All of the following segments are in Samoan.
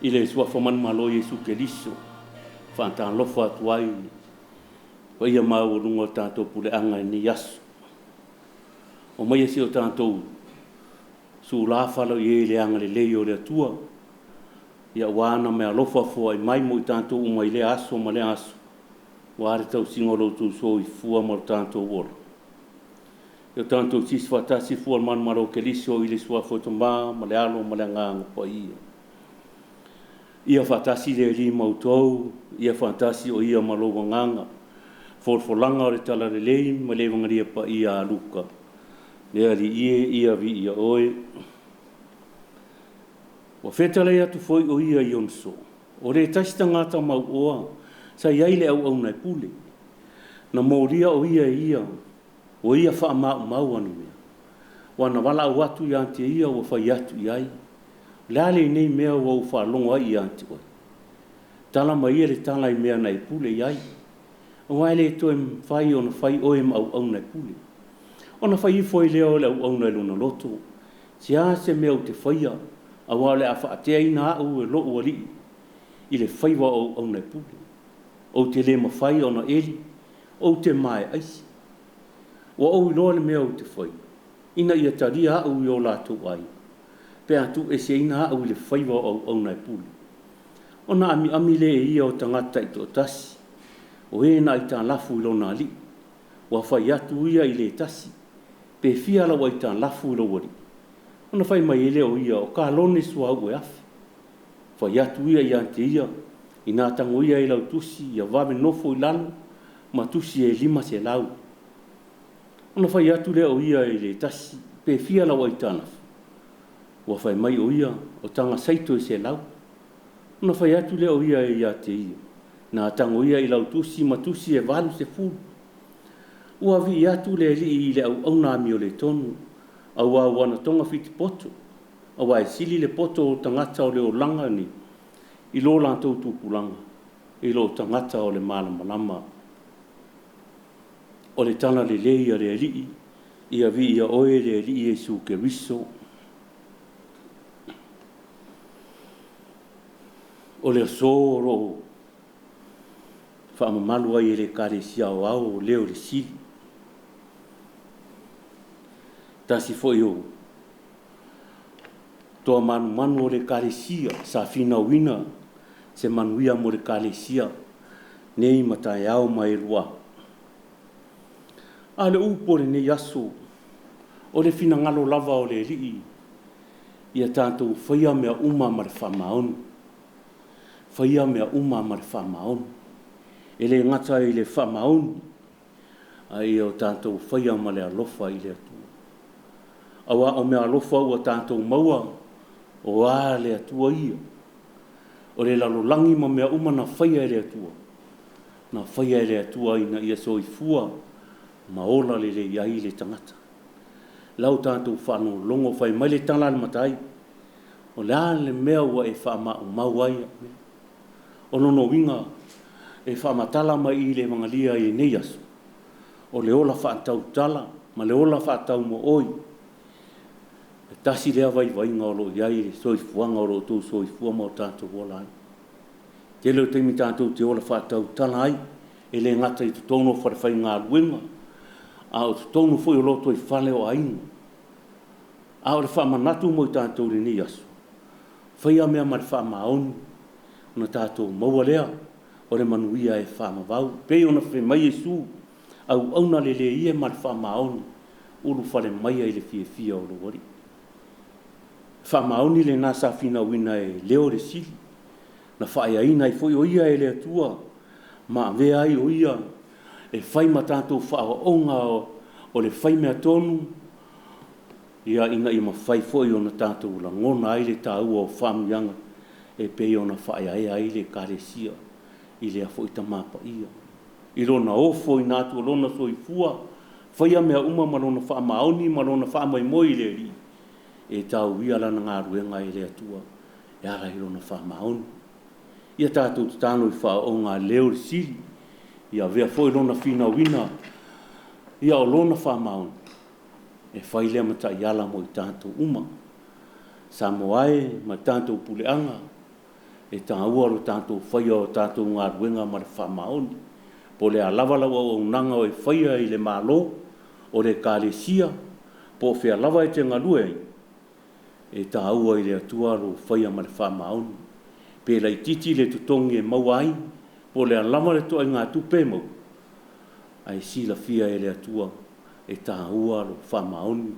I le Suafa manumalo o Iesu Keriso, e faatalofa atu ai i le paia maualuga o le tatou puleaga i lenei aso. Omaia se i o tatou sula falo i ai i le agalelei o le Atua, aua ana meaalofa foai mai mo i tatou uma i lea aso ma lea aso, aua le tausiga o lo outou soifua ma lo tatou ola. Ia o tatou siisi faatasi fua o le manumalo o Keriso i le Suafa o le Tama ma le Alo ma le Agaga Paia. Ia faatasi le Alii ma outou, ia faatasi o Ia ma lou agaga. Folafolaga o le Talalelei ma le Iugalia Paia a Luka, le Alii e, ia viia Oe. Ua fetalai atu foi o ia i ona soo, o le tasi tagata mauoa sa i ai le auauna e pule, na molia o ia e ia, o ia faamaumau ana mea. Ua na valaau atu ia te ia ua fai atu i ai, o le a lenei mea ua ou faalogo ai ia te oe? Tala mai ia le tala i mea na e pule i ai, aua e le toe mafai ona fai oe ma auauna e pule. Ona fai ifo ai lea o le auauna i lona loto, se a se mea ou te faia, aua o le a faateaina au e lou alii i le faiva o auauna e pule. Ou te le mafai ona eli, ou te maeaisi. Ua ou iloa le mea ou te faia, ina ia talia au i o latou aiga, pe a tuueseina au i le faiva o auauna e pule. Ona amiami lea e ia o tagata taitoatasi, o e na aitalafu i lona alii. Ua fai atu ia i le tasi, pe fia lau aitalafu i lou alii? Ona fai mai ai lea o ia, o kalone suauu e 1,000. Fai atu ia ia te ia, ina tago ia i lau tusi, ia vave nofo i lalo ma tusi e 500. Ona fai atu lea o ia i le tasi, pe fia lau aitalafu? Ua fai mai o ia, o taga saito e 100. Ona fai atu lea o ia ia te ia, na tago ia i lau tusi ma tusi e 80. Ua vii atu le alii i le auauna amioletonu, aua ua na togafiti poto, aua e sili le poto o tagata o le olaga nei i lo latou tupulaga, i lo tagata o le malamalama. O le tala lelei a le Alii, ia viia oe le Alii Iesu Keriso. O le aso o lo o faamamalu ai e le Ekalesia Aoao o leo o le Sili. Tasi foi o toa manumanu o le Ekalesia sa finauina se manuia mo le Ekalesia nei ma taeao ma e lua. A o le upu o lenei aso, o le finagalo lava o le Alii ia tatou faia mea uma ma le faamaoni. Faia mea uma ma le faamaoni. E le gata i le faamaoni, a ia o tatou faia ma le alofa i le Atua. Aua o meaalofa ua tatou maua, o a le Atua ia. O le lalolagi ma mea uma na faia e le Atua, na faia e le Atua ina ia soifua ma ola lelei ai le tagata. Lau tatou faalogologo fai mai le tala a le Matai, o le a le mea ua e faamaumau ai au mea? O lona uiga, e faamatala mai i le Evagalia i lenei aso, o le ola faatautala ma le ola faataumooi, e tasi lea vaivaiga o lo o i ai le soifuaga o lo o outou soifua ma o tatou ola ai. Tele o taimi tatou te ola faatautala ai, e le gata i totonu o falefaigaluega, a o totonu foi o lotoifale o aiga. A o le faamanatu mo i tatou i lenei aso, faia mea ma le faamaoni, ona tatou maua lea o le manuia e faavavau. E pei ona fai mai Iesu, auauna lelei ia ma le faamaoni, ulufale maia i le fiafia o lou Alii. Faamaoni lena sa finauina e leo le Sili, na faaeaina ai foi o ia e le Atua ma avea ai o ia e fai ma tatou faaooga o le faimea tonu, ina ia mafai foi ona tatou lagona ai le taua o faamanuiaga e pei ona faaeaea ai le Ekalesia i lea foi Tama Paia. I lona ofoina atu o lona soifua, faia mea uma ma lona faamaoni ma lona faamoemoe i le Alii, e tau ia lana galuega e le Atua e ala i lona faamaoni. Ia tatou tatalo i faaooga a leo le Sili, ia avea foi lona finauina ia o lona faamaoni, e fai lea ma taiala mo i tatou uma. Samoa e ma le tatou puleaga, E taua lo tatou faia o tatou galuega ma le faamaoni. Po o le a lava lau auaunaga o e faia i le Malo, o le Ekalesia, po o fea lava e te galue ai, e taua i le Atua lou faia ma le faamaoni. Pe laitiiti le totogi e maua ai, po o le a lava le ituaiga tupe e maua, ae silafia e le Atua e taua lou faamaoni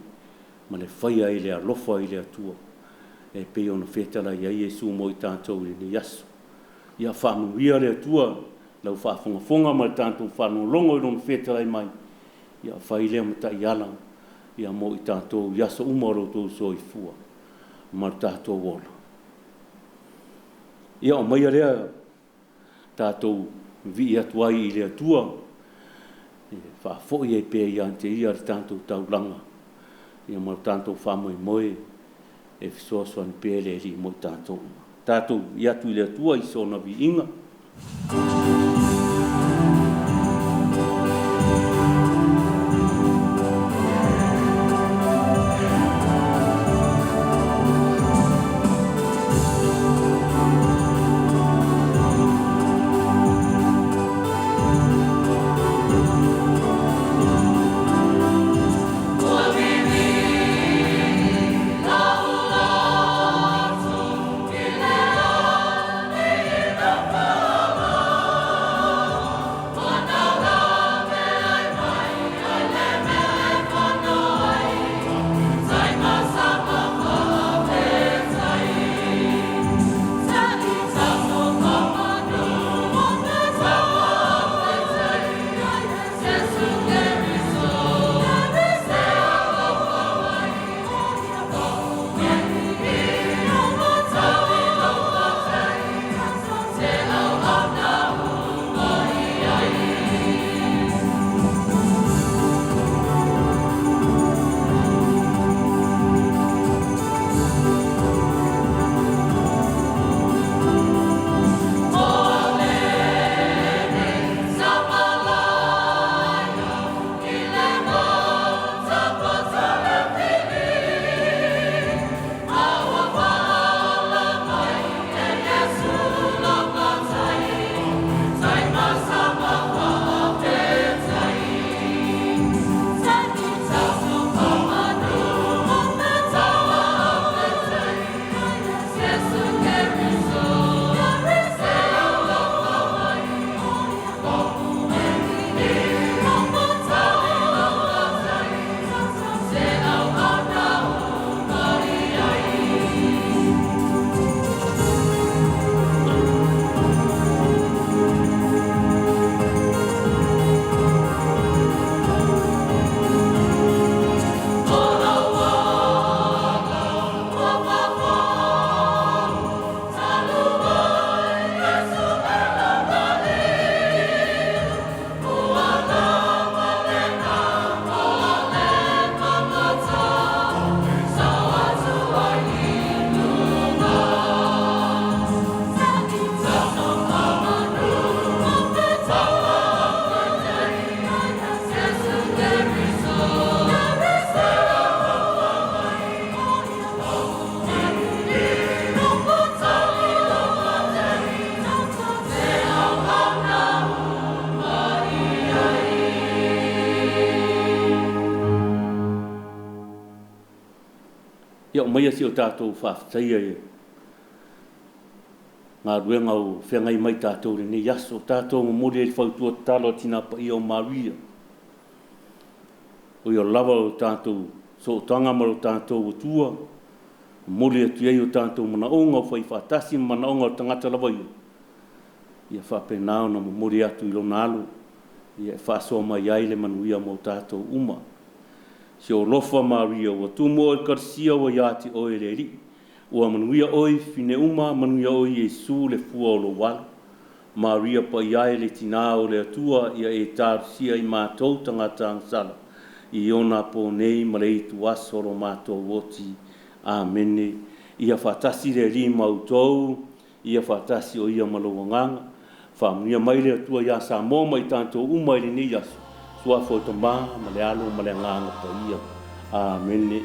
ma le faia i le alofa i le Atua e pei ona fetalai ai Iesu mo i tatou i lenei aso. Ia faamanuia le Atua i lau faafogafoga ma le tatou faalogologo i Lona fetalai mai, ia fai lea ma taiala mo i tatou i aso uma o lo outou soifua ma lo tatou ola. Ia omaia lea tatou vivii atu ai i le Atua e faafoi ai pea ia te Ia le tatou taulaga ma lo tatou faamoemoe e fesoasoani pea le Alii mo i tatou uma. Tatou vivii atu i le Atua i sona viiga. Ua vivii lou loto i le Alii Ua taulaveai mai ai le mea e fono ai, Tai ma sama faafetai. Sa'i taso ma manu o te faafetai, Iesu Keriso se alofa mai, Tali lou matai, se auauna uma i ai. O Samalaia i le mata le fili, A ua faaola mai e Iesu lo matai, Tai ma sama faafetai. Sa'i taso ma manu o te faafetai, Iesu Keriso se alofa mai, Tali lou matai, se auauna uma i ai. O lau ala ua fafau, talu mai Iesu e laugaliu, Ua lava lena o le mamata, sao atu ai i luga. Sa'i taso ma manu o te faafetai, Iesu Keriso se alofa mai, Tali lou matai, se auauna uma i ai. Ia aumaia si o tatou faafetaia i galuega o feagai ma i tatou i lenei aso. Tatou momoli ai le fautua tatalo a Tina Paia o Maria, o ia lava o tatou sootaga ma lo tatou Atua, momoli atu i ai o tatou manaoga o fai faatasi ma manaoga o le tagata lava ia, ia faapena ona momoli atu i lona alo, ia e faasoa mai ai le manuia mo tatou uma. Si ou alofa Maria, ua tumu oe i le kalisia ua ia te oe le Alii. Ua manuia oe i fafine uma, manuia oe Iesu le fua o lou alo. Maria Paia e le Tina o le Atua, ia e talosia i matou tagata agasala, i onapo nei ma le ituaso o lo matou oti. Amene. Ia faatasi le Alii ma outou, ia faatasi o ia ma lou agaga. Faamanuia mai le Atua ia Samoa ma i tatou uma i lenei aso. Suafa o le Tama ma le Alo ma le Agaga Paia. Amene.